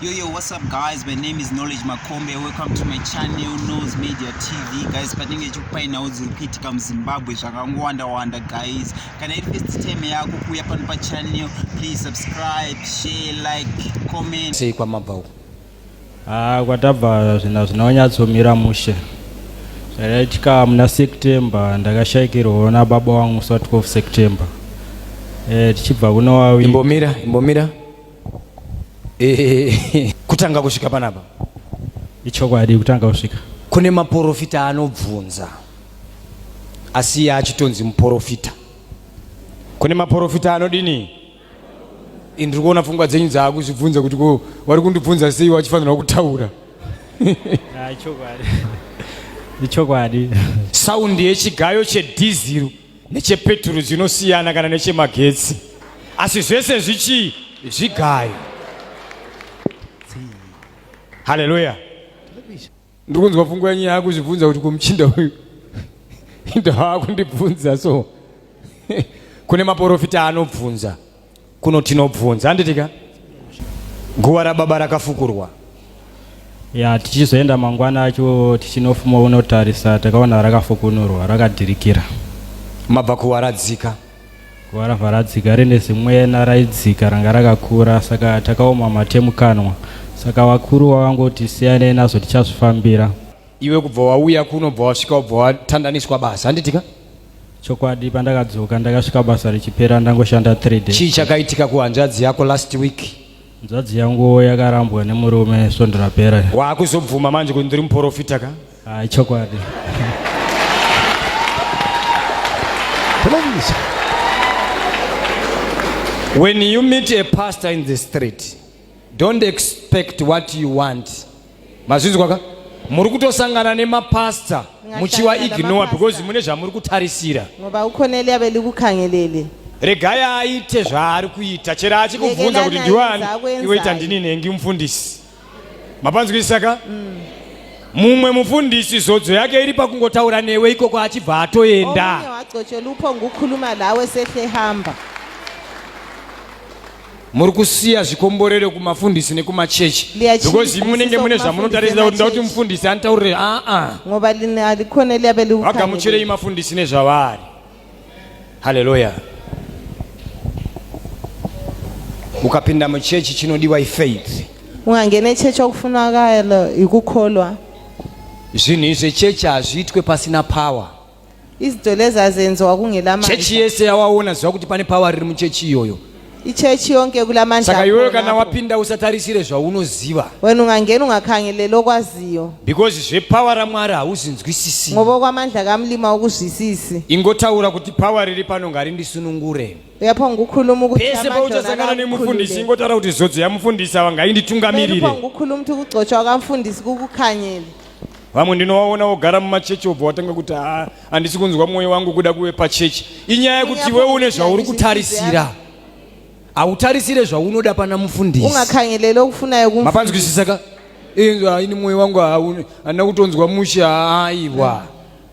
Yo yo, what's up guys? My name is Knowledge Makombe. Welcome to my channel Knows Media TV. Guys, patinenge tichikupai nhau dziri kuitika muZimbabwe zvakangowanda wanda guys. Kana iri first time yako kuuya pano pa channel, please subscribe, share, like, comment. Sei kwamabva uko? Ah, kwatabva zvinhu hazvina kunyatsomira mushe. Zvakaitika muna September ndakashaikirwawo nababa wangu musi wa 12 September. Eh, tichibva kunowawi Imbomira, imbomira. Eh, kutanga kusvika panapa. Ichokwadi kutanga kusvika. Kune maporofita anobvunza asi iye achitonzi muporofita. Kune maporofita anodini? Ini ndiri kuona pfungwa dzenyu dzaakuzvibvunza kuti ko vari kundibvunza sei wachifanirwa kutaura. Ah, ichokwadi. Ichokwadi. Saundi yechigayo chedhiziro nechepeturu zvinosiyana kana nechemagetsi asi zvese zvichii zvigayo haleluya ndiri kunzwa pfungwa yenyu yaakuzvibvunza kuti kumuchinda uyu ndaakundibvunza so kune maporofita anobvunza kuno tinobvunza handitika guva rababa rakafukurwa ya tichizoenda mangwana acho tichinofuma unotarisa takaona rakafukunurwa rakadhirikira mabva kuwaradzika guva rabva radzika rine zimwena raidzika ranga rakakura saka takaoma mate mukanwa saka vakuru vavangoti siyanei nazvo tichazvifambira Iwe kubva wauya kuno bva wasvika wabva watandaniswa basa handitika? Chokwadi pandakadzoka ndakasvika basa richipera ndangoshanda 3 days. Chii chakaitika kuhanzvadzi yako last week? Hanzvadzi yangu yakarambwa nemurume svondo rapera. Waakuzobvuma manje kuti ndiri muporofita ka? Ah, chokwadi. Please. When you meet a pastor in the street, don't expect what you want. Mazvinzwa ka? Muri kutosangana nemapastor muchiwa ignore because mune zvamuri kutarisira. Ngoba ukhona eliyabe likukhangelele. Regai aite zvaari kuita chero achikubvunza kuti ndiwani iwe ita ndini nhengi mufundisi. Mapanzwisisa ka? Mm. Mumwe mufundisi zodzo yake iri pakungotaura newe ikoko achibva atoenda. Omunye wagcotshelwa uphonga ukukhuluma lawe sehle hamba. Muri kusiya zvikomborero kumafundisi nekumachechi because imi munenge mune zvamunotarisira kuti ndakuti mufundisi anitaurire aa ngoba lina alikhona eliyabe vagamuchirei mafundisi nezvavari. Haleluya. Ukapinda muchechi chinodiwa ifaith. Ungangena echechi okufunakalo ikukholwa. Zvinhu izvi chechi hazviitwe pasina power. Izinto lezi azenziwa kungelamandla. Chechi yese yawaona ziva kuti pane power riri muchechi iyoyo. Ichechi yonke kulamandla. Saka iwewe kana wapinda usatarisire zvaunoziva. Wena ungangena ungakhangeleli okwaziyo. Because zvepower raMwari hauzinzwisisi. Ngoba okwamandla kaMlima ukuzwisisi. Ingotaura kuti power riri pano ngarindisunungure. Uyaphonga ukukhuluma ukuthi Pese pauchasangana nemufundisi ingotaura kuti zodzo yamufundisi ava ngainditungamirire. Uyaphonga ukukhuluma ukuthi ukugcotshwa kwamfundisi kukukhanyele. Vamwe ndinovaona vogara mumachechi wobva watanga kuti haa handisi kunzwa mwoyo wangu kuda kuve pachechi. Inyaya yekuti iwe une zvauri kutarisira. Hautarisire zvaunoda pana mufundisi. Ungakhangeleli okufunayo kumfundisi. Mapanzwisisa ka? Inzwa ini mwoyo wangu handina kutonzwa mushe aiwa.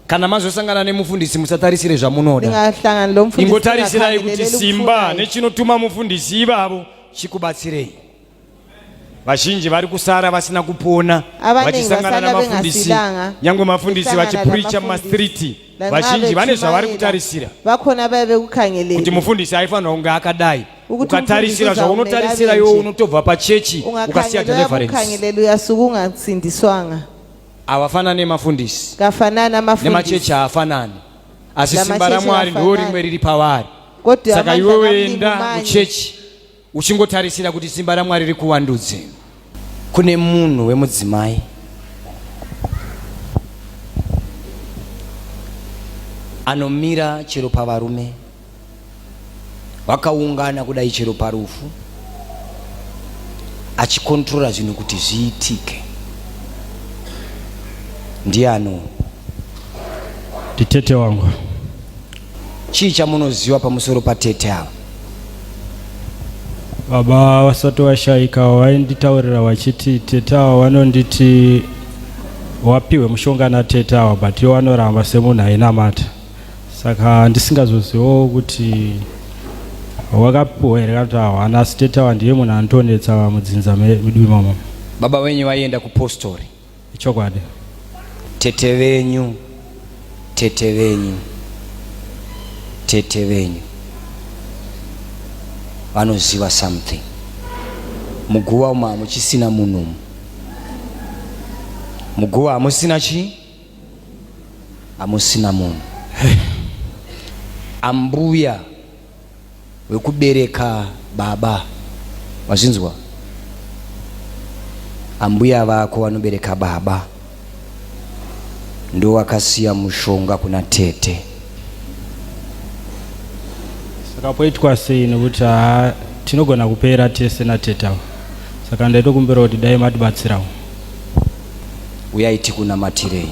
Kana mazosangana nemufundisi musatarisire zvamunoda. Ningahlangani lomfundisi. Ingotarisirai kuti simba nechinotuma mufundisi ivavo chikubatsirei. Vazhinji vari kusara vasina kupona vachisangana namafundisi, nyangwe mafundisi vachipreacha mumastreet, vazhinji vane zvavari kutarisira vakhona vaive kukhangelele kuti mufundisi aifanira kunge akadai. Ukatarisira zvaunotarisira iwe unotobva pachechi ukasiya deliverance. Ukhangelele uyasuka ungasindiswanga. Havafanani mafundisi. Kafanani amafundisi. Nemachechi haafanani. Asi simba raMwari ndo rimwe riri pavari. Saka iwe wenda muchechi Uchingotarisira kuti simba raMwari rikuvandudze. Kune munhu wemudzimai anomira chero pavarume vakaungana kudai chero parufu achikontrora zvinhu kuti zviitike. Ndiani? Nditete wangu. Chii chamunoziva pamusoro patete ava? Baba vasati vashaika vainditaurira vachiti tete ava vanonditi wapihwe mushonga natete ava but ivo vanoramba semunhu ainamata saka ndisingazozivawo kuti Wakapiwa here kana kuti hawana asi tete ava ndiye munhu anotonetsa mudzinza medu imomo. Baba venyu vaienda kupostori. Ichokwadi. Tete venyu, tete venyu, tete venyu vanoziva something. Muguva umu hamuchisina munhu umu. Muguva hamusina chii? Hamusina munhu. Ambuya wekubereka baba wazvinzwa ambuya vako vanobereka baba ndowakasiya mushonga kuna tete Saka poitwa sei nekuti haa tinogona kupera tese natete ava. Saka ndaitokumbira kuti dai matibatsirawo. Uyai tikunamatirei.